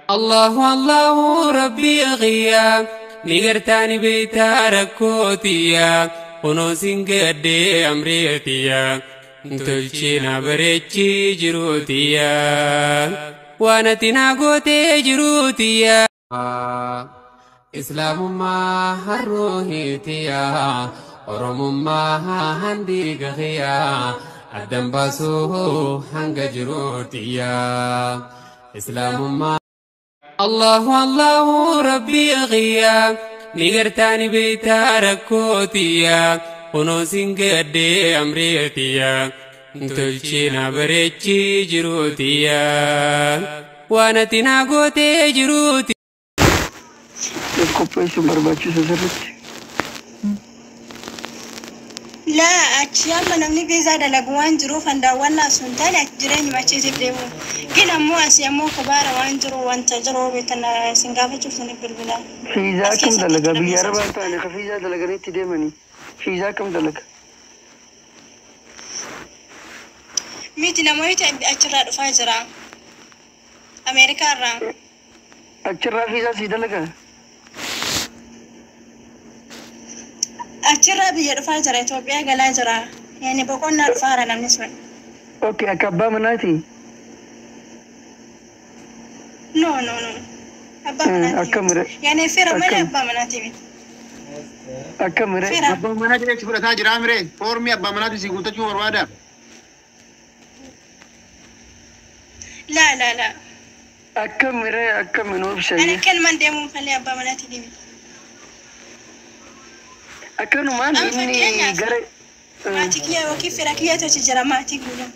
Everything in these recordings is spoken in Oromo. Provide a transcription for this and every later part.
Allahu Allahu Rabbii kiyya ni gartaani beeytaa rakkootiya kunoo sin gaddee amreetiya tolchina bareechii jiruutiya waan ati naa gootee jiruutiya. Islaamummaa harruuhiitiya Oromummaa handiiga kiyya addan baasuu hanga jiruutiya Islaamummaa. Allahu Allahu Rabbii kiyya ni gartaani beeytaa rakkootiya kunoo sin gaddee amreetiya tolchina bareechii jiruutiya waan ati naa gootee jiruuti. Qopheessuun barbaachisa sirriitti. Laa, achi amma namni viizaa dalagu waan jiruuf an daawwannaa sun taane achi jireenyuma achiitiif deemu. Gin ammoo asii ammoo kubaara waan jiru wanta jiru beektan isin gaafachuuf isin bilbilaa. Fiizaa As akkam keessatti dalaga? jechuudha Biyya viizaa Arabaa sun. hin taane ka fiizaa dalaganii itti deemanii. Fiizaa akkam dalaga? Miti, namoota achirraa dhufaa jira. Ameerikaa irraa. Achirraa fiizaa sii dalaga? Achirraa biyya dhufaa jira, Itoophiyaa galaa jira. Yani boqonnaa dhufaara namni sun. Okay, akka abbaa manaati? No, no, no. Abbaa manaatii Akkam miti. re? Yani fira malee Akkam? abbaa manaatii miti. Akkam re? Fira. Abbaa manaa jedhee si fudhataa jiraa miree? Foormii abbaa manaati si guuttachuu barbaada. Laa, laa, laa. Akkam re? Akkam nu Ani ibsayye? akkanumaan deemuun malee abbaa manaatii miti. Akkanumaan Amma inni fakkeenyaaf gara. maatii kiyya yookiin fira kiyyatu achi jira, maatii guutuu.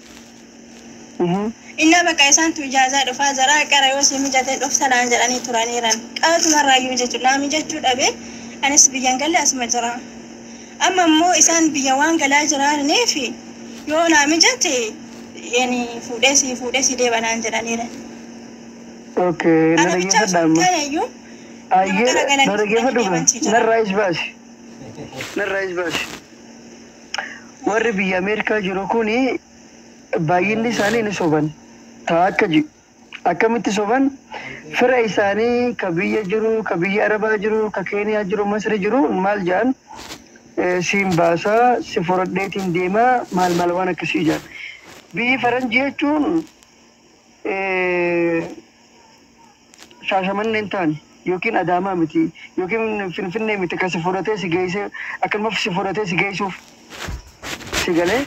Innaa bakka isaantu ijaazaa dhufaa jira, qara yoo si mijatee dhufta naan jedhanii turaniiran. Qaatumarraayyuu jechuudha. Naa mijachuu dhabe, anis biyyan galle, asuma jira. Amma immoo isaan biyya waan galaa jiraniif yoo naa mijate yani fuudhee si deeba naan jedhaniiran. Okay, na Ana bichaa dhaggeeffadha osoo hin amma. taane iyyuu nama Ayyee, gara na galanii fuudhanii dhaggeeffadhu gaa. deemantii jira. Narraa is baasi. Narraa is baasi. Warri biyya Ameerikaa jiru kuni baay'inni isaanii ni soban. Taa akka jiru. Akkamitti soban? Fira isaanii ka biyya jiru, ka biyya Arabaa jiru, ka Keeniyaa jiru, Masri jiru maal jedhan, siin baasaa, si fudhadheetiin deemaa, maal maal waan akkasii jedhan. Biyyi faranjii jechuun Shaashamannee hin taane yookiin Adaamaa miti yookiin Finfinnee miti ka si fudhatee si geessee akkanuma si fudhatee si geessuuf si galee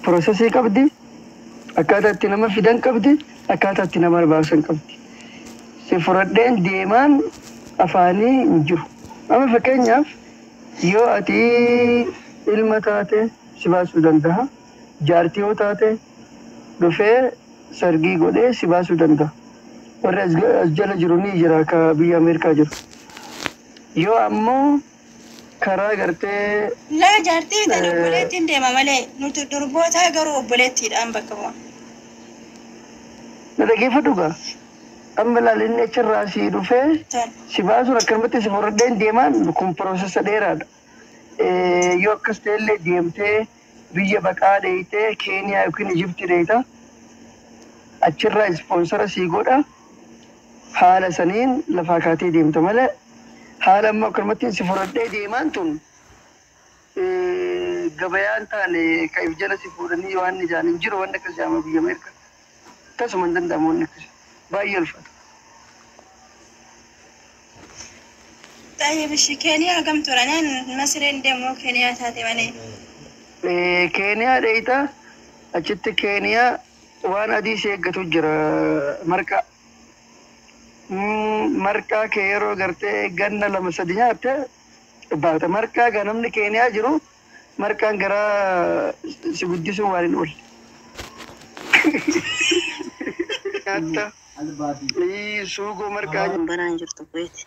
processii qabdi, akkaataa itti nama fidan qabdi, akkaataa itti nama baasan qabdi. Si fudhadheen deemaan afaanii hin jiru. Amma fakkeenyaaf yoo ati ilma taate si baasuu danda'a. Jaartii yoo taate dhufee sargii godhee si baasuu danda'a. Warri as jala jiru ni jira ka biyya Ameerikaa jiru. Yoo ammoo karaa gartee Laa, jaartii bitan obboleettiin deema malee, nuti durboota garuu obboleettiidhaan bakka bu'a. Na dhaggeeffadhu gaa. Amma laal, inni achirraa si dhufee Tole. si baasuun akkanumatti si fudhadheen deemaan kun processa dheeraadha. Yoo akkas ta'ellee deemtee biyya baqaa dheeyitee Keeniyaa yookiin Ijiptii dheeyita. Achirraa sponsor sii godha. Haala saniin lafaa kaatee deemta malee haala amma akkanumatti si fudhadhee deemaan tun gabayaan taane ka if jala si fuudhanii waan ijaan hin jiru wanni akkas jedhama biyya Ameerikaa. Tasuma hin danda'amu wanni akkasii. Baay'ee ulfaata. Xayyib, ishii Keeniyaa hagam turan? Masireen deemu Keeniyaa taate malee. Keeniyaa dheeyita, achitti Keeniyaa waan adii si eeggatu jira, marqaa. Marqaa kee yeroo gartee ganna 2 3 nyaatte baata. Marqaa gaa namni Keeniyaa jiru marqaan garaa si guddisuu waan hin oolle. Nyaatta. Suugoo marqaa. Banaan jirtu Kuweeti.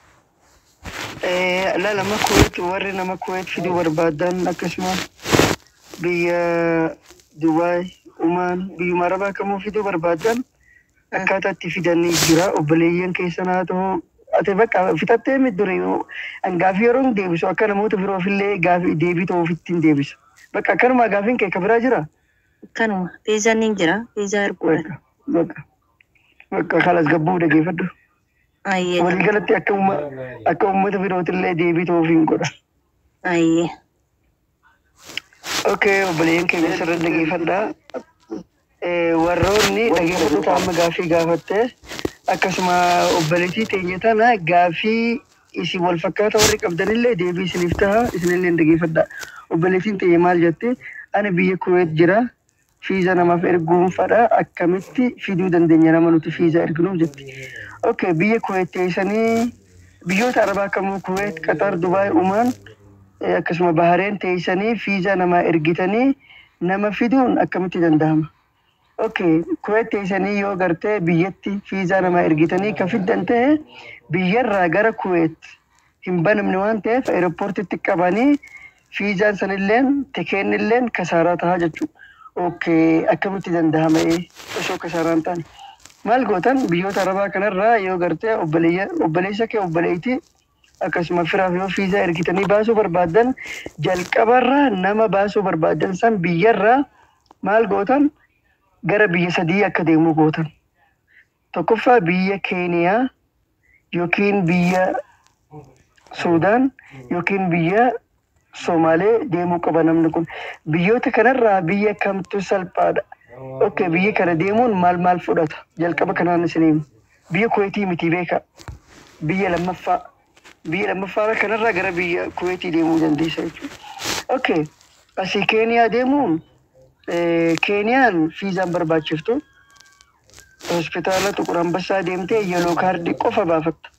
La, nama Kuwait, warri nama Kuwait fiduu barbaadan, akkasuma biyya Dubaay, Umaan, biyyuma Arabaa kamuu fiduu barbaadan akkaataa itti fidanii jira. Obboleeyyan keessan haa ta'u, ati bakka fitattee miti durii an gaafii yeroo hin deebisu akka namoota biroofillee gaafii deebii ta'uuf ittiin deebisa. Bakka akkanumaa gaafiin kee ka biraa jira? Kanuma viizaan ni jira, viizaa erguudhaan. Bakka bakka bakka kalas gabbuu dhageeffadhu. Ayyee. Waliigalatti akka uummata birootillee deebii ta'uuf hin godha. Ayyee. Okay, obboleeyyan keenya sirra dhageeffadhaa. Warroonni dhageeffatu amma gaaffii gaafatte akkasuma obboleettii teenya tana gaaffii isin wal fakkaata warri qabdanillee deebii isiniif taha, isinillee hin dhageeffadhaa. Obboleettiin teenya maal jette? Ani biyya Kuweet jira. Fiiza namaaf erguun fadha, akkamitti fiduu dandeenya nama nuti fiiza erginuuf jetti. Okay, biyya Kuweet teessanii biyyoota Arabaa kamuu Kuweet, Qatar, Dubaay, Umaan akkasuma Bahareen teessanii fiiza namaa ergitanii nama fiduun akkamitti danda'ama? Okay, Kuweet teessanii yoo gartee biyyatti fiizaa namaa ergitanii ka fiddan ta'e biyyarraa gara Kuweet hin banamne waan ta'eef aeropoortitti qabanii fiizaan sanilleen tikeennilleen kasaaraa tahaa jechuudha. Okay, akkamitti danda'ama osoo kasaaraa hin taane? Maal gootan biyyoota Arabaa kanarraa yoo gartee obboleessa kee obboleettii akkasuma firaaf yoo fiizaa ergitanii baasuu barbaaddan jalqabarraa nama baasuu barbaaddan san biyyarraa maal gootan gara biyya sadii akka deemu gootan. Tokkoffaa biyya Keeniyaa yookiin biyya Suudaan yookiin biyya Somaalee deemuu qaba namni kun. Biyyoota kanarraa biyya kamtu salphaadha? Okay, biyya kana deemuun maal maal fudhata? Jalqaba kanaan isin himu. Biyya Kuweetii miti beeka. Biyya lammaffaa. Biyya lammaffaa kanarraa gara biyya Kuweetii deemuu dandeessa jechuudha. Okay, asii Keeniyaa deemuun Keeniyaan fiizaan barbaachiftu hospitaala Tuqur Ambassaa deemtee yellow card qofa baafatta.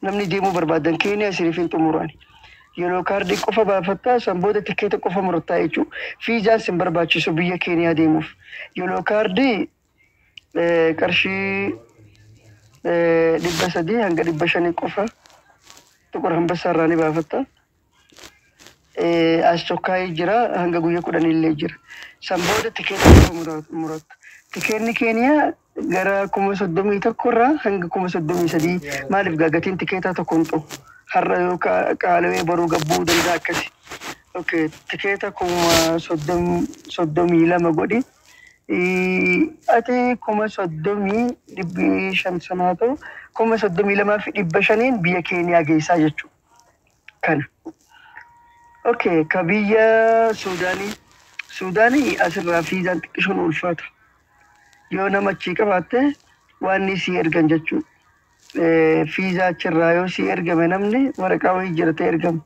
Namni deemuu barbaadan Keeniyaa isiniif hin xumurani. Yellow card qofa baafattaa, san booda tikeeta qofa murattaa jechuudha. Fiizaan sin barbaachisu biyya Keeniyaa deemuuf. Yellow card qarshii 300 hanga 500 qofa Tuqur Ambassaa irraa ni baafatta. As tokkaayii jira hanga guyyaa 10 illee jira. San booda tikeeta qofa muratta. Tikeenni Keeniyaa gara 31,000 irraa hanga 33,000 maaliif gatiin tikeetaa tokko hin ta'u. Har'a yoo qaalawee boruu gabbuu danda'a akkasi. Okay, tikeeta 32,000 godhi. Ati 30,500 sanaa ta'u 32,500 biyya Keeniyaa geessaa jechuudha. Kana. Okay, ka biyya Suudaanii. Suudaanii asirraa fiizaan xiqqishoon ulfaata. Yoo nama achii qabaatte waan inni sii ergan jechuudha. Fiizaa achirraa yoo sii ergame namni waraqaa wayii jira ta'e ergama.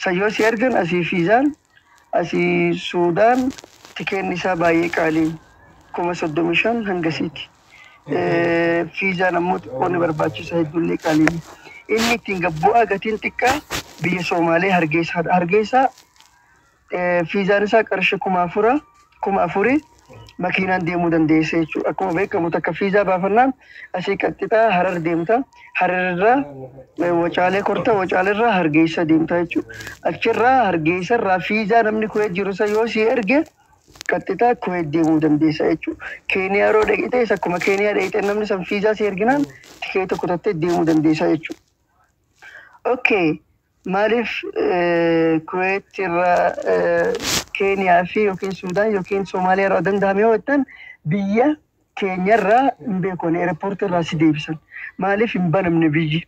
San yoo sii ergan asii fiizaan asii Suudaan tikeenni isaa baay'ee qaalii 35,000 hangasiiti. Fiizaan ammoo xiqqoo ni barbaachisa hedduullee qaalii. Inni ittiin gabbu'aa gatiin xiqqaa biyya Somaalee Hargeysaadha. Hargeysaa fiizaan isaa qarshii 4,000 4,000 makiinaan deemuu dandeessa jechuudha. Akkuma beekamu takka fiizaa baafannaan asii qaxxixaa Harar deemta. Hararrirraa Wacaalee korta, Wacaaleerraa Hargeysa deemta jechuudha. Achirraa Hargeysarraa fiizaa namni Kuweet jiru san yoo sii erge qaxxixaa Kuweet deemuu dandeessa jechuudha. Keeniyaa yeroo dhaqxees akkuma Keeniyaa dhaqxee namni san fiizaa sii erginaan tikeeta kutattee deemuu dandeessa jechuudha. Okay, maaliif Kuweet irraa Keeniyaa fi yookiin Suudaan yookiin Somaaliyaa irraa danda'ame yoo jettan biyya keenyarraa hin beeku airpoortii irraa si deebisan. Maaliif hin banamne biyyi?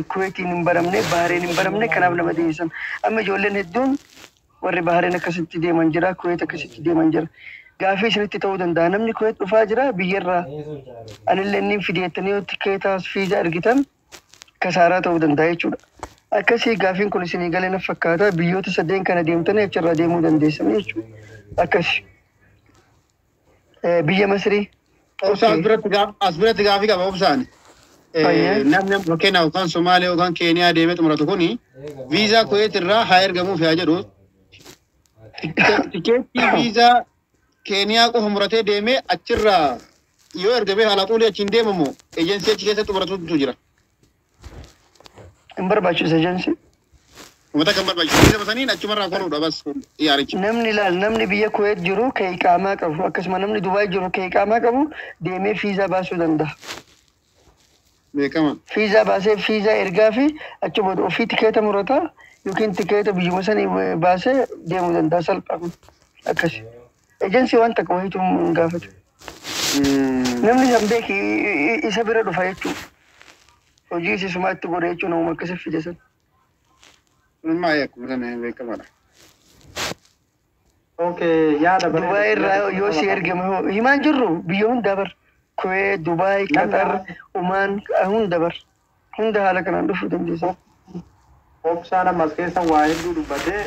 Kuweetiin hin banamne, Bahareen hin banamne kanaaf nama deebisan. Amma ijoolleen hedduun warri Bahareen akkasitti deeman jira, Kuweet akkasitti deeman jira. Gaafii isinitti ta'uu danda'a. Namni Kuweet dhufaa jira biyyarraa. Anillee inni fideettanii yoo tikeetaas fiizaa ergitan kasaaraa ta'uu danda'a jechuudha. Akkasii gaafiin kun isinii galee na fakkaata. Biyyoota sadeen kana deemtanii achirraa deemuu dandeessanii jechuudha. Akkasi. Biyya Masrii. Obsa as biratti gaafii qaba obsaan. Namni fakkeenyaaf yookaan Somaaliyaa yookaan Keeniyaa deemee xumuratu kuni viizaa Kuweet irraa haa ergamuuf yaa jedhu. Tikeettii viizaa Keeniyaa qofa muratee deemee achirraa yoo ergamee haala xuulii achiin deemamu ejensii achi keessatti xumuratutu jira. Hin barbaachisu ejensii. Uummata kan barbaachisu. Viizaa saniin achumarraa koruudha bas yaarichi. Namni ilaal namni biyya Kuweet jiru ka iqaamaa qabu akkasuma namni Dubaay jiru ka iqaamaa qabu deemee fiizaa baasuu danda'a. Beekama. Fiizaa baasee fiizaa ergaa fi achi booda ofii tikeeta murataa yookiin tikeeta biyyuma sanii baasee deemuu danda'a salphaa akkasi. Ejensii waan takka wayiitu hin gaafatu. Namni san beeki isa bira dhufa jechuudha. Hojii isisumaa itti godhe jechuun namuma akkasii fide san. Kunimmaa akkuma sana beekamaadha. Okay, yaada Dubaay irraa yoo si ergame hoo himaan jirru biyya hunda bar. Kuwait, Dubaay, Qatar, Oman hunda bar. Hunda haala kanaan dhufuu dandeessa. Obsaan ammas keessa waa hedduu dubbatee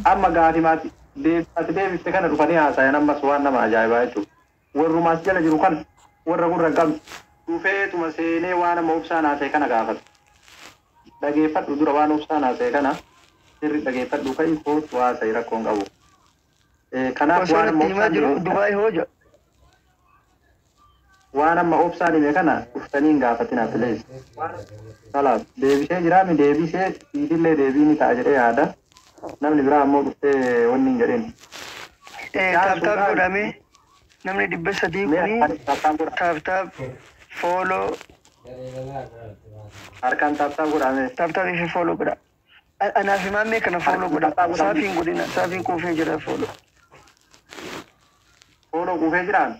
amma gaafi maati ati deebifte kana dhufanii haasayan ammas waan nama ajaa'ibaa jechuudha. Warrumaas jala jiru kan warra gurra hin qabne dhufeetuma seenee waan amma obsaan haasa'e kana gaafata. Dhageeffadhu dura waan obsaan haasa'e kana sirri dhageeffadhu ka'i kootu haasa'e rakkoon qabu. Kanaaf Osoo waan amma natti himaa obsaan jiru Dubaay hoo jedha. Waan amma obsaan hime kana dhuftanii hin gaafatinaa please. Kalaas deebisee jiraami deebisee siifillee deebii ni ta'a jedhee yaada. Namni biraa ammoo dhuftee wanni hin jedhin. Tap tap godhamee namni 300 kuni tap tap follow. Harkaan tap tap godhame. Tap tap fi follow godha. Anaaf himammee kana follow godha. Saafiin godhina saafiin kuufee jira follow. Follow kuufee jiraan.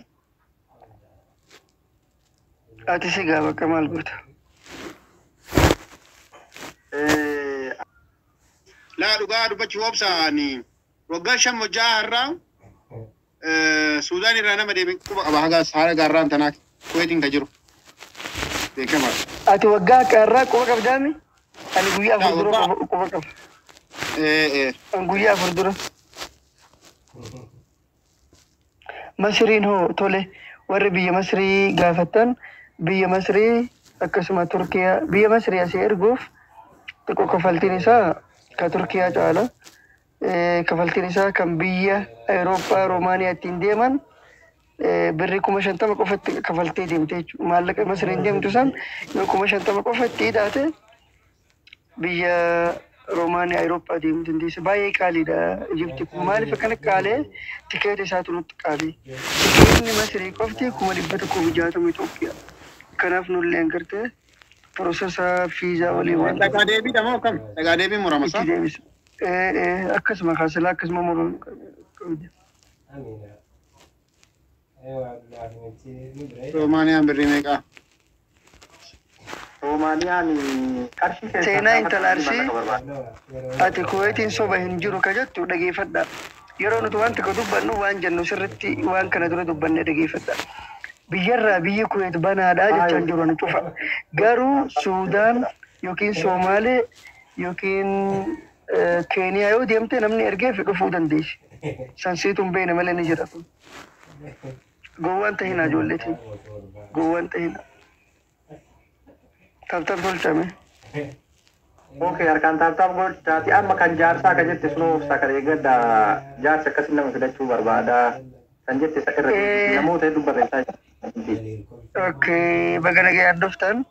Ati si gaa bakka maal goota? Laa dhugaa dubbachuu obsaan waggaa 5 hojjaa har'aa Suudaan irraa nama deeme quba qaba haga haala gaarraan tanaa Kuweetiin ka jiru. Beekamaadha. Ati waggaa akka har'aa quba qabdaami? Ani guyyaa 4 dura quba qaba. Ani guyyaa 4 dura. Masriin hoo tole warri biyya Masrii gaafattan biyya Masrii akkasuma Turkiyaa biyya Masrii asii erguuf xiqqoo kafaltiin isaa ka Turkiyaa caala. Kafaltiin isaa kan biyya Awurooppaa Roomaaniyaa ittiin deeman birrii 50,000 qofatti kafaltee deemte jechuudha. Maallaqa Masriin deemtu san yoo 50,000 qofatti hidhaate biyya Roomaaniyaa Awurooppaa deemuu dandeessa. Baay'ee qaaliidha Ijipti kun. Maaliif akkana qaalee tikeeta isaatu nutti qaalee. Tikeetni Masrii qofti 160,000 Itoophiyaa. Kanaaf nullee agartee process fiizaa waliin waan Dhagaa deebiidha moo akkam? Dhagaa deebii murama itti isaa? deebisa. Akkasuma kaasilaa akkasuma muruu qabdi. Roomaaniyaan birrii meeqaa? Roomaaniyaan qarshii keessaa Seenaa intala Arsii barbaada. Ati Kuweetiin soba hin jiru ka jettu dhageeffadha. Yeroo nuti waan tokko dubbannu waan jennu sirritti waan kana dura dubbanne dhageeffadha. Biyyarraa biyyi Kuweet banaadhaa jechaan jiru ani cufa. Garuu Suudaan yookiin Somaalee yookiin Keeniyaa yoo deemte namni ergeef dhufuu dandeessi. Sansiitu hin beekne malee ni jira. Gowwaan tahina ijoolleetiin. Gowwaan tahina. Tap tap tolchame. Okay, harkaan tap tap godhaati amma kan jaarsaa ka jette sunoo obsaa kan eeggadda jaarsa akkasii nama filachuu barbaada. Kan jette isa irra namoota hedduu barreessaa jiru. Okay, baga nagayaan dhuftan.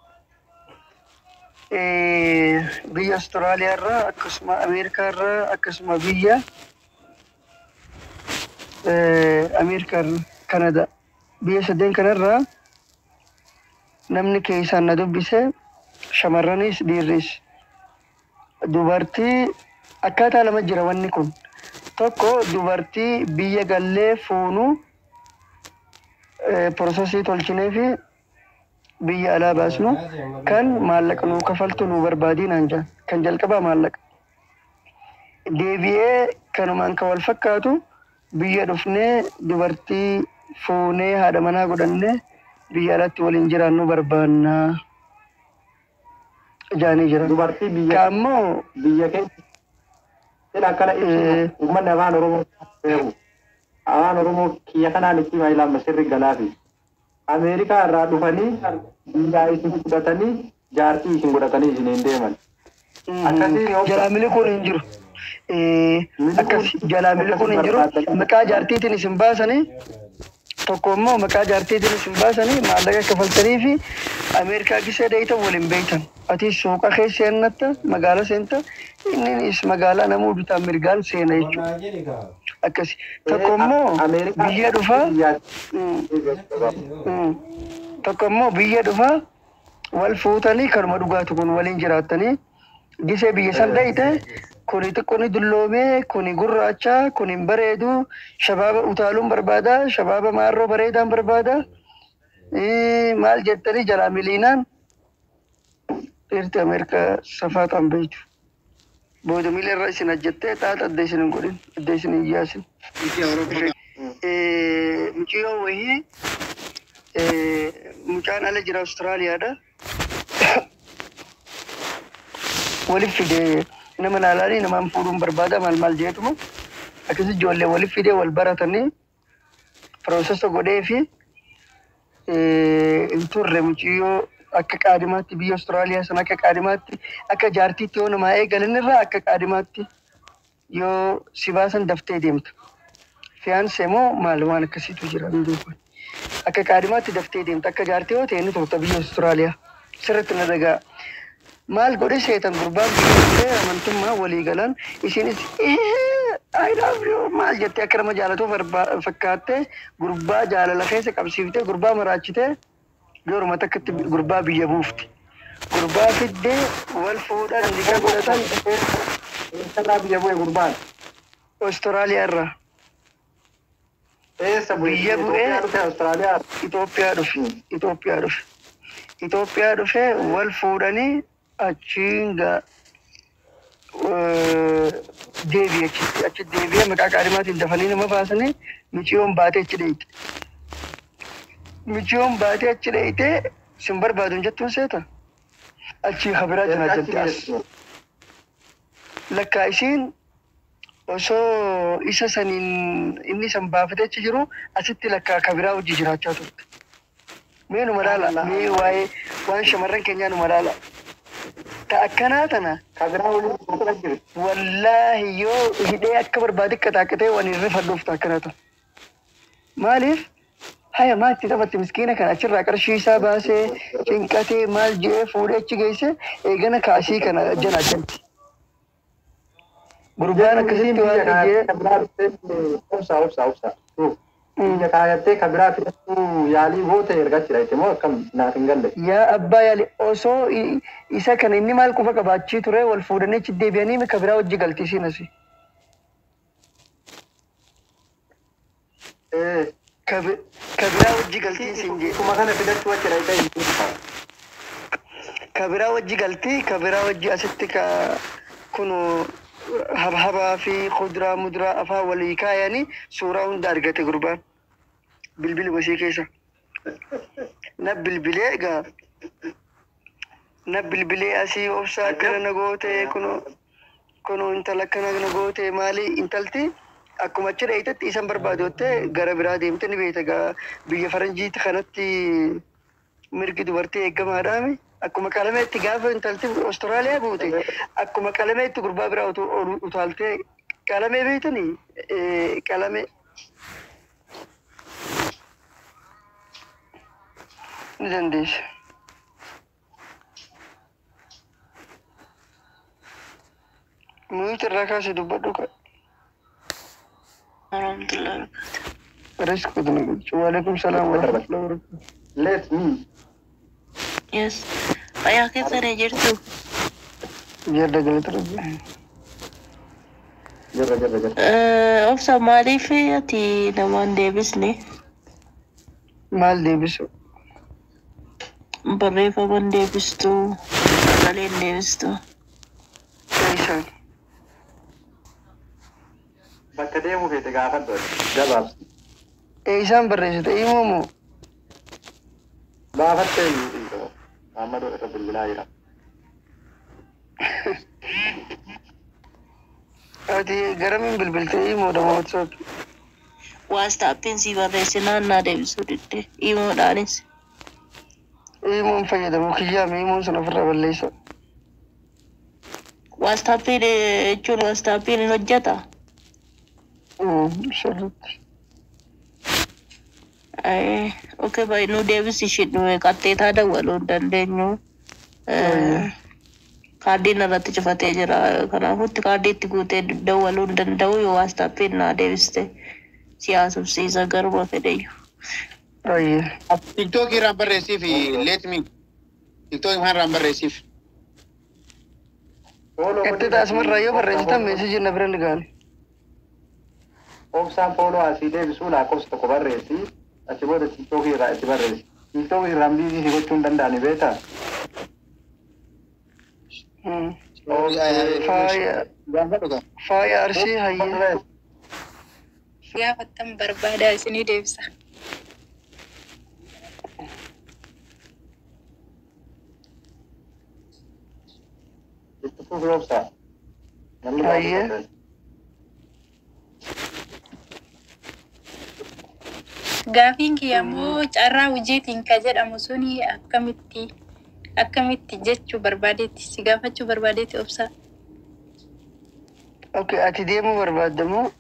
Biyya Austraaliyaa irraa akkasuma Ameerikaa irraa akkasuma biyya Ameerikaa irraa Kanadaa biyya sadeen kanarraa namni keessaan na dubbise shamarranis dhiirris dubartii akkaataa lama jira wanni kun tokko dubartii biyya gallee fuunuu process tolchinee fi biyya alaa baasnu kan maallaqa nuu kafaltu nuu barbaadii naan jedhan kan jalqabaa maallaqa. Deebi'ee kanumaan kan wal fakkaatu biyya dhufnee dubartii fuunee haadha manaa godhannee biyya alaatti waliin jiraannu barbaannaa jaanii jiran. Dubartii biyya Kaammoo biyya keessa sila akkana ibsu uummanni afaan Oromoo beeku. Afaan Oromoo kiyya kanaan itti himaa ilaama sirri galaafi. Ameerikaa irraa dhufanii biyyaa isin fudhatanii jaartii isin godhatanii isiniin deeman. Akkasii yoo jalaa miliquun hin jiru. Akkas jalaa miliquun hin jiru. Maqaa jaartiitiin isin baasanii tokko immoo maqaa jaartiitiin isin baasanii maallaqa kafaltanii fi Ameerikaa gisee deeytan waliin beeytan. Ati suuqa keessa seennatta magaalaa seenta innis magaalaa namuu bitaan mirgaan seena jechuudha. Akkasi. Tokko immoo biyya dhufaa. Tokko immoo biyya dhufaa wal fuutanii kanuma dhugaatu kun waliin jiraattanii gisee biyya san dhayite kuni xiqqooni dulloomee kuni gurraacha kuni hin bareedu shabaaba utaaluun barbaada shabaaba maarroo bareedaan barbaada Maal jettanii jalaa miliinaan dhiirti Ameerikaa safaaxaan beektu. Booda miila irra isin ajjattee xaaxa adda isin hin godhin, adda isin hin yaasin. Mucayyoo wayii mucaan ala jira Awustiraaliyaadha. Walif fide nama naalaanii namaan fuudhuun barbaada maal maal jeetuma akkasi ijoollee walif fide wal baratanii process godhee fi hin turre. Mucayyoo akka qaadimaatti biyya Awustiraaliyaa sana akka qaadimaatti, akka jaartiitti yoo namaa eegalan irraa akka qaadimaatti yoo si baasan daftee deemta. Fiancé moo maal waan akkasiitu jira hin beeku. Akka qaadimaatti daftee deemta, akka jaartii yoo ta'e inni turta biyya Awustiraaliyaa. Sirriitti na dhagaa. Maal godhe seetan? Gurbaan biyya amantummaa walii galan, isinis "I love you" maal jettee akka nama jaalatuuf fakkaattee gurbaa jaalala keessa qabsiiftee, gurbaa maraachitee, yeruma takkatti gurbaa biyya buufti. Gurbaa fiddee wal fuudhan, liqa godhatan. Eessarraa biyya bu'e gurbaan? Awustiraaliyaa irraa. Eessa bu'e? Biyya bu'ee. Itoophiyaa dhufe Awustiraaliyaa? Itoophiyaa dhufe. Itoophiyaa dhufe. Itoophiyaa dhufee wal fuudhanii achiin deebi'e, achitti achi deebi'ee maqaa qaadimaatiin dafanii nama baasanii miciyoon baatee achi dheeyte. Miciyoon baatee achi dheeytee sin barbaadu hin jettuun seeta. Achii habiraa Erga achi jinaajjanti as. geessu. Lakkaa isiin osoo isa saniin inni san baafatee achi jiru asitti lakkaa kabiraa hojii jiraachaa turte. Mee numa laala, mee waa'ee waan shamarran keenyaa numa laala. Ta akkanaa tana. Kabiraa waliin jiraachaa jirti. Wallaahi yoo hidhee akka barbaade qaxaaqatee waan hin rifadhuuf ta akkanaa tana. Maaliif? Haya, maatti taphatti miskiina kana achirraa qarshii isaa baasee cinqatee maal je'ee fuudhee achi geesse, eegana kaasii kana jala ajjanti. Gurbaan akkasitti waan jee. Kabiraa dhuftee, obsa, obsa, obsa. Biyya kaayattee kabiraa fidachuu yaalii goote erga achi dhaqxe moo akkam? Naaf hin galle. Yaa abbaa yaali, osoo isa kana inni maal quba qabaachii ture, wal fuudhanii achi deebi'anii kabiraa hojii galti isiin asii. Kabiraa hojii galtii siin jee. Kuma kana fidachuu achi dhaqxee hin jirtu. Kabiraa wajji galtii, kabiraa wajji asitti ka kun habhabaa fi kuduraa muduraa afaan walii kaayanii suuraa hunda argate gurbaan. Bilbili basii keessa. Na bilbilee egaa. Na bilbilee asii, obsaa akkana na goote, kunoo intala akkana na goote, maali intalti akkuma achi dheeytetti isan barbaadu jettee gara biraa deemte. Ni beekta egaa, biyya faranjiitti kanatti mirgi dubartii eegamaadhaami. Akkuma qalameetti gaafa intalti Awustiraaliyaa buute akkuma qalameetti gurbaa biraa utaaltee, qalamee beektanii, qalamee ni dandeessa. Mute irraa kaasee dubbadhu ka. Warahmatullahi wabarakatuh. Risk. Waalaikum salaam warahmatullahi wabarakatuh. Let me. Yes. Fayyaa keessan jirtu? Jirra, galata Rabbi. Jirra, jirra, jirra. Obsa, maaliif ati namaan deebisne? Maal deebisu? Barreeffaman deebistu, sagaleen deebistu. Isaan. Bakka deemuu feete gaafadhu. Gabaabsi. Isaan barreessite himoo moo? Gaafattee iyyuu Muhammadoo irra bilbilaa jira. Ati garamiin bilbilte, imoodha moo WhatsApp? WhatsAppiin si barreessinaan naa deebisuu didde. Imoodhaanis. Imoon fayyadamu kiyyaame, imoon sana ofirraa balleessa. WhatsAppiin jechuun WhatsAppiin hin hojjeta? Sirriitti. Okay, bai nu deebisi ishii qaxxeetaa dawwaluu hin dandeenyu. Kaardiin irratti cufatee jira. Kanaafuu kaardii itti guutee dawwaluu hin danda'u, yoo WhatsAppiin naa deebiste si haasofsiisa garuma fedheyyuu. Baay'ee. TikTok irraan barreessiif, let me. TikTok irraan barreessiif. Itti taasimarraa yoo barreessitan message na bira ni gaani. Obsaan follow asii deebisuu lakkoofsa tokko barreessi. Achi booda TikTok irraa itti barreessi. TikTok irraan busy si gochuu hin danda'ani beektaa? Faaya faaya Arsii hayyee. Gaafattan barbaadaa isinii deebisa. Itti fufi obsaa. Namni Hayyee. gaafii Gaafiin kiyya immoo carraa hojiitiin ka jedhamu suni akkamitti jechuu barbaadeetti si gaafachuu barbaadeetti obsaa. Okay, ati deemuu barbaadda moo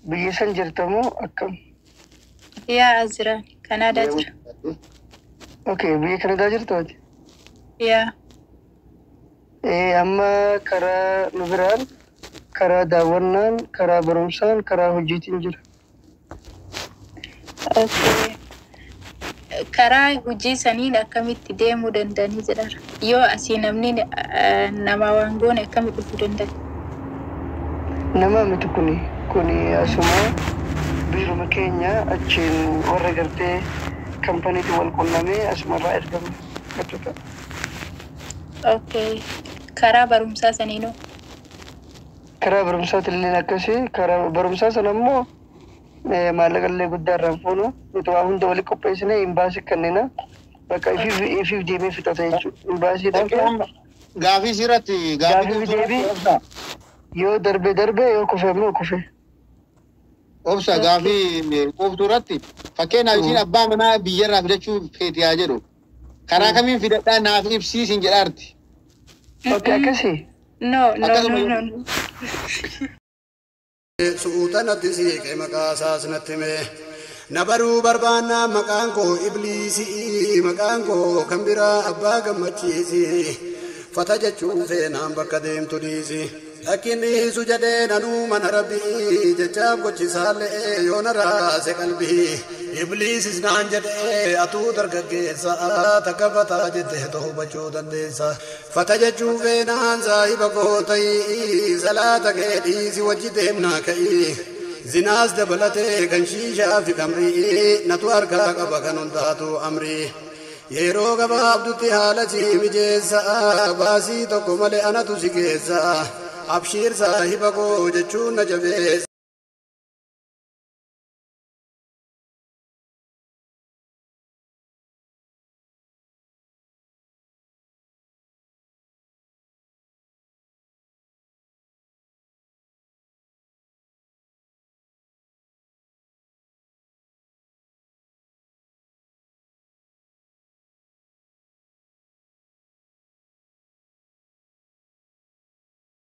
biyya san jirta moo akkam? Yaa as jira Kanaadaa jira. Okay, biyya Kanadaa jirtu ati? Yaa Amma karaa nu biraan, karaa daawwannaan, karaa barumsaan, karaa hojiitiin jira. Okay. Karaa hojii saniin akkamitti deemuu danda'anii jedhara. Yoo asii namni nama waan goone akkamitti dhufuu danda'a? Nama miti kuni asuma biiruma keenya achiin warra gartee kampaniitiin wal qunnamee asumarraa ergama. Jechuudha. Okay. Karaa barumsaa saniinoo. Karaa barumsaatiin akkasii, karaa barumsaa sana immoo maallaqa illee guddaa irraan fuunu nuti waa hunda walii qopheessinee imbaasii kennina. Bakka ifiif deemee fixata jechuudha. Imbaasii dhaqee Gaafii sirratti gaafii gaafii deebii yoo darbe darbe yoo kufe immoo kufe. Obsa gaafii quuftuu irratti fakkeenyaaf isiin abbaa manaa biyyarraa fidachuu feeti haa jedhu. Karaa kamiin fidadhaa naaf ibsiisin jedhaarti. Okay, akkasii. No, no, no, Akkasuma no, no. Suuta natti siiqe maqaa isaas natti hime. Na baruu barbaannaa maqaan koo Ibliisii, maqaan koo kan biraa abbaa gammachiisi. Fata jechuun feenaan bakka deemtu dhiisi. Lakkinniisu jedhee nanuu mana rabbii jechaaf gochisaallee yoo na raase qalbii. Ibliisis naan jedhee atuu dargaggeessa takka fataa jettee to'achuu dandeessa. Fata jechuun feenaan saahiba koo ta'ii salaata kee dhiisi wajji deemnaa ka'ii. Zinaas dabalatee kan shiishaa fi kamrii natu harkaa qaba kan hundaatu amrii. Yeroo gabaabdutti haala si mijeessa baasii tokko malee anatu si geessa. Abshiir saahiba koo jechuun na jabeessa.